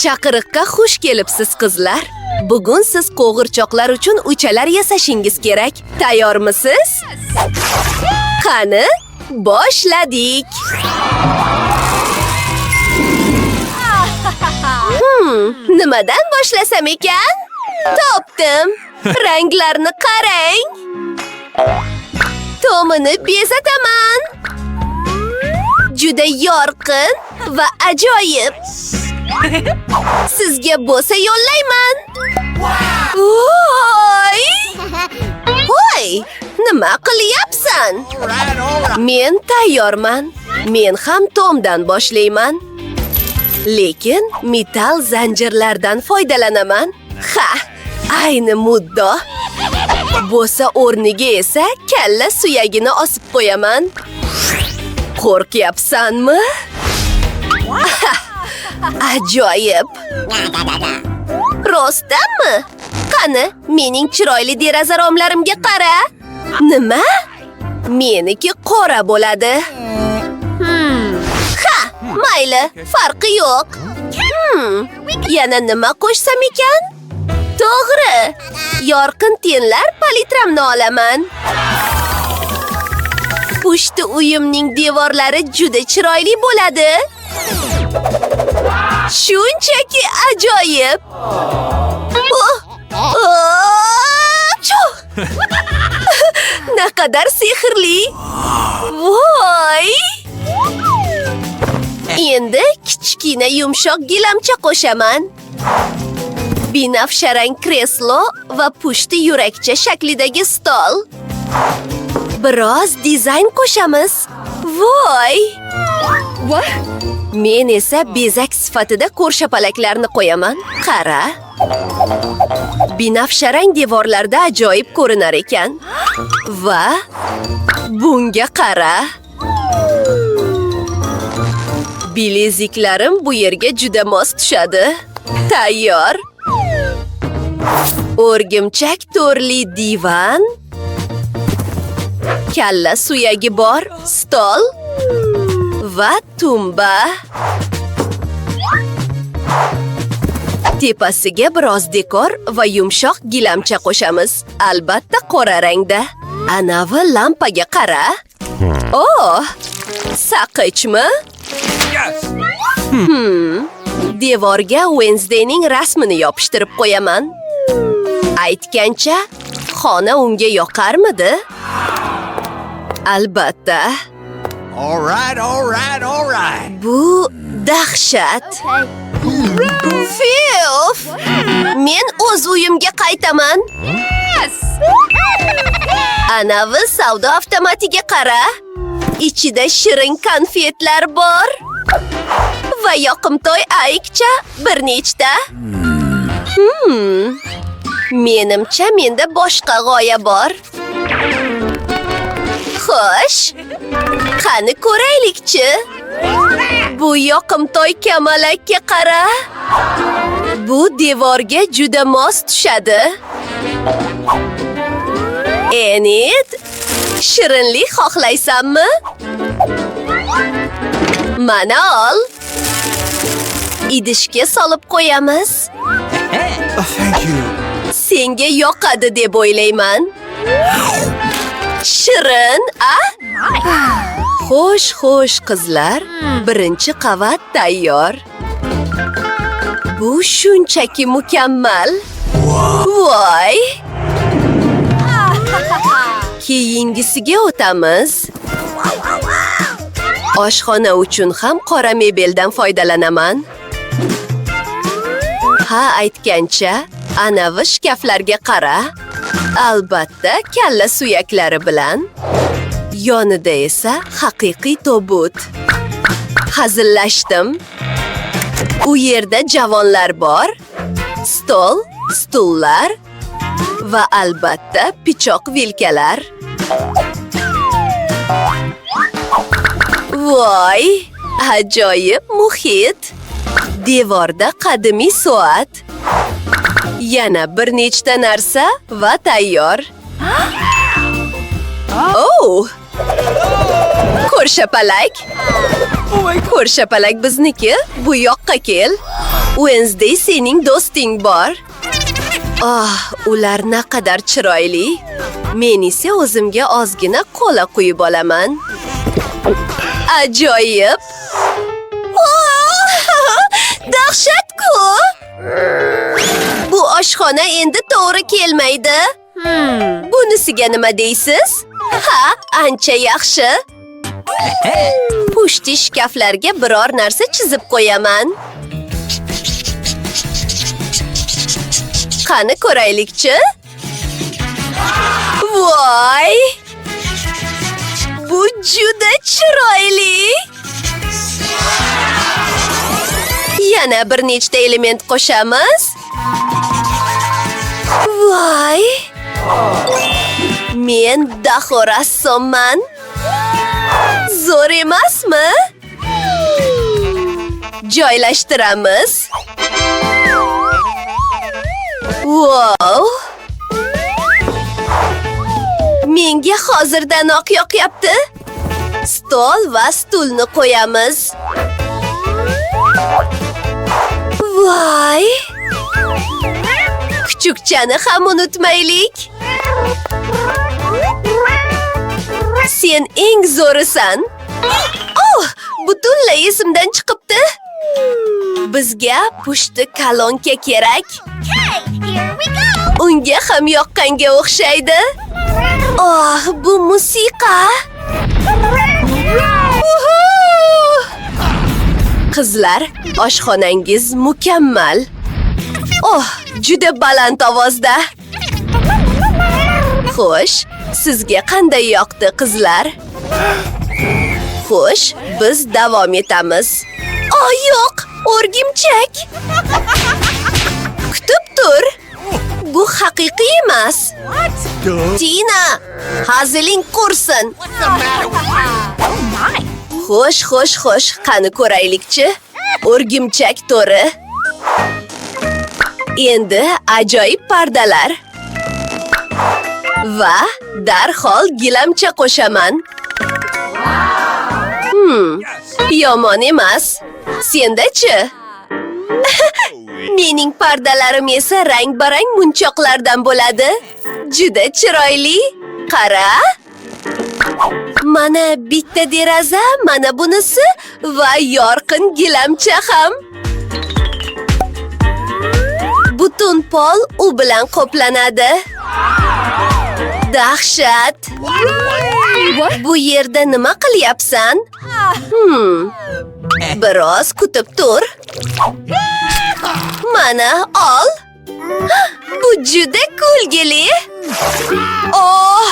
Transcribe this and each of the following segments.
Chaqiriqqa xush kelibsiz, qizlar. Bugun siz qo'g'irchoqlar uchun uychalar yasashingiz kerak. Tayyormisiz? Qani, boshladik. Nimadan boshlasam ekan? Topdim. Ranglarni qarang. Tomini bezataman. Juda yorqin va ajoyib. Sizga bo'sa yo'llayman. Voy! Voy! Nima qilyapsan? Men tayyorman. Men ham tomdan boshlayman. Lekin metal zanjirlardan foydalanaman. Ha, ayni muddo. Bo'sa o'rniga esa kalla suyagini osib qo'yaman. Qo'rqyapsanmi? Ajoyib. Rostdanmi? Qani, mening chiroyli deraza romlarimga qara. Nima? Meniki qora bo'ladi. Ha, mayli, farqi yo'q. Yana nima qo'shsam ekan? To'g'ri. Yorqin tenlar palitramni olaman. Pushti uyimning devorlari juda chiroyli bo'ladi. Shunchaki ajoyib. Naqadar sehrli. Voy! Endi kichkina yumshoq gilamcha qo'shaman. Binafsharang kreslo va pushti yurakcha shaklidagi stol. Biroz dizayn qo'shamiz. Voy! Men esa bezak sifatida ko'rshapalaklarni qo'yaman. Qara. Binafsharang devorlarda ajoyib ko'rinar ekan. Va bunga qara. Bileziklarim bu yerga juda mos tushadi. Tayyor. O'rgimchak to'rli divan. Kalla suyagi bor stol va tumba. Tepasiga biroz dekor va yumshoq gilamcha qo'shamiz. Albatta qora rangda. Anavi lampaga qara. Oh, saqichmi? Devorga Wednesdayning rasmini yopishtirib qo'yaman. Aytgancha, xona unga yoqarmidi? Albatta. All right, all right, all right. Bu dahshat. Fif! Men o'z uyimga qaytaman. Anavi savdo avtomatiga qara. Ichida shirin konfetlar bor. Va yoqimtoy ayiqcha bir nechta. Menimcha menda boshqa g'oya bor. Xo'sh, qani ko'raylikchi. Bu yoqimtoy kamalakka qara. Bu devorga juda mos tushadi. Enid, shirinlik xohlaysanmi? Mana ol. Idishga solib qo'yamiz. Thank you. Senga yoqadi deb o'ylayman. Shirin, a? Xo'sh, xo'sh qizlar, birinchi qavat tayyor. Bu shunchaki mukammal. Voy! Keyingisiga o'tamiz. Oshxona uchun ham qora mebeldan foydalanaman. Ha, aytgancha, anavi shkaflarga qara. Albatta, kalla suyaklari bilan. Yonida esa haqiqiy tobut. Hazillashdim. U yerda javonlar bor, stol, stullar va albatta pichoq vilkalar. Voy, ajoyib muhit. Devorda qadimiy soat. Yana bir nechta narsa va tayyor. Oh! Ko'rshapalak. Ko'rshapalak bizniki. Bu yoqqa kel. Wednesday sening do'sting bor. Ah, ular naqadar chiroyli. Men esa o'zimga ozgina kola quyib olaman. Ajoyib. Oh, dahshat-ku! Bu oshxona endi to'g'ri kelmaydi. Bunisiga nima deysiz? Ha, ancha yaxshi. Pushti shkaflarga biror narsa chizib qo'yaman. Qani ko'raylikchi? Voy! Bu juda chiroyli. Yana bir nechta element qo'shamiz. Voy! Men daho rassomman. Zo'r emasmi? Joylashtiramiz. Wow! Menga hozirdanoq yoqyapti. Stol va stulni qo'yamiz. Voy! Kuchukchani ham unutmaylik. Sen eng zo'risan. Oh, butunlay esimdan chiqibdi. Bizga pushti kolonka kerak. Unga ham yoqqanga o'xshaydi. Oh, bu musiqa. Uhu! Qizlar, oshxonangiz mukammal. Oh, juda baland ovozda. Xo'sh, sizga qanday yoqdi, qizlar? Xo'sh, biz davom etamiz. Oh, yo'q, o'rgimchak. Kutib tur. Bu haqiqiy emas. Tina, haziling qursin. Xo'sh, xo'sh, xo'sh, qani ko'raylikchi. O'rgimchak to'ri. Endi ajoyib pardalar. Va darhol gilamcha qo'shaman. Yomon emas. Senda-chi? Mening pardalarim esa rang-barang munchoqlardan bo'ladi. Juda chiroyli. Qara. Mana bitta deraza, mana bunisi va yorqin gilamcha ham. Butun pol u bilan qoplanadi. Dahshat. Bu yerda nima qilyapsan? Biroz kutib tur. Mana, ol. Bu juda kulgili. Oh,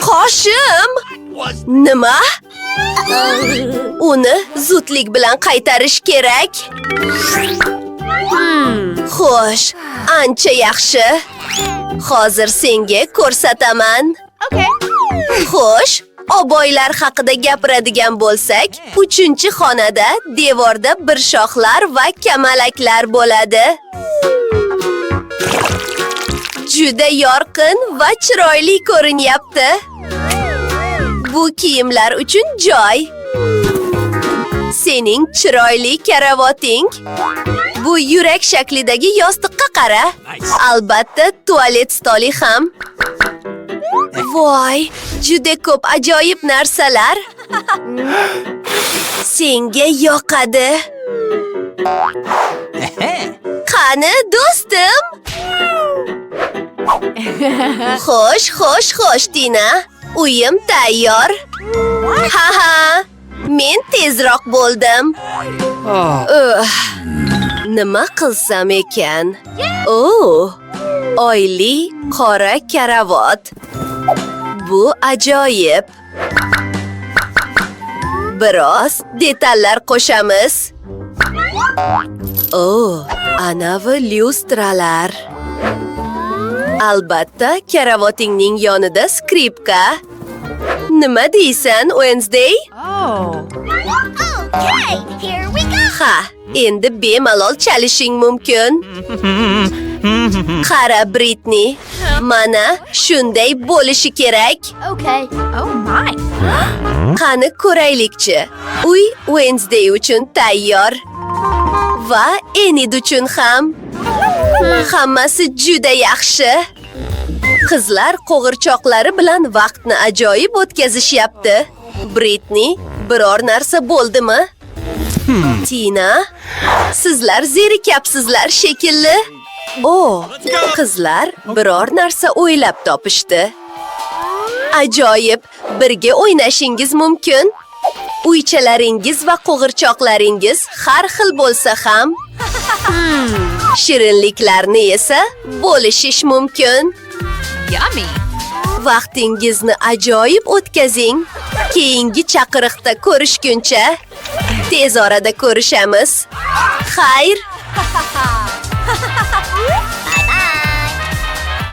qoshim. Nima? Uni zudlik bilan qaytarish kerak. Xo'sh, ancha yaxshi. Hozir senga ko'rsataman. Xo'sh, oboylar haqida gapiradigan bo'lsak, 3-xonada devorda bir shoxlar va kamalaklar bo'ladi. Juda yorqin va chiroyli ko'rinyapti. Bu kiyimlar uchun joy. Sening chiroyli karavoting. Bu yurak shaklidagi yostiqqa qara. Albatta, tualet stoli ham. Voy, juda ko'p ajoyib narsalar. Senga yoqadi. Qani, do'stim? Xo'sh, xo'sh, xo'sh, Tina. Uyim tayyor. Ha ha. Men tezroq bo'ldim. Nima qilsam ekan? Oh, oyli qora karavot. Bu ajoyib. Biroz detallar qo'shamiz. Oh, anavi lyustralar. Albatta, karavotingning yonida skripka. Nima deysan, Wednesday? Oh. Okay, here we go. Ha, endi bemalol chalishing mumkin. Qara, Britney. Mana shunday bo'lishi kerak. Okay. Oh my. Qani ko'raylikchi. Uy Wednesday uchun tayyor. Va Enid uchun ham. Hammasi juda yaxshi. Qizlar qo'g'irchoqlari bilan vaqtni ajoyib o'tkazishyapti. Britni, biror narsa bo'ldimi? Tina, sizlar zerikyapsizlar shekilli. O, qizlar biror narsa o'ylab topishdi. Ajoyib, birga o'ynashingiz mumkin. Uychalaringiz va qo'g'irchoqlaringiz har xil bo'lsa ham, shirinliklarni esa bo'lishish mumkin. Yummy. Vaqtingizni ajoyib o'tkazing. Keyingi chaqiriqda ko'rishguncha tez orada ko'rishamiz. Xayr.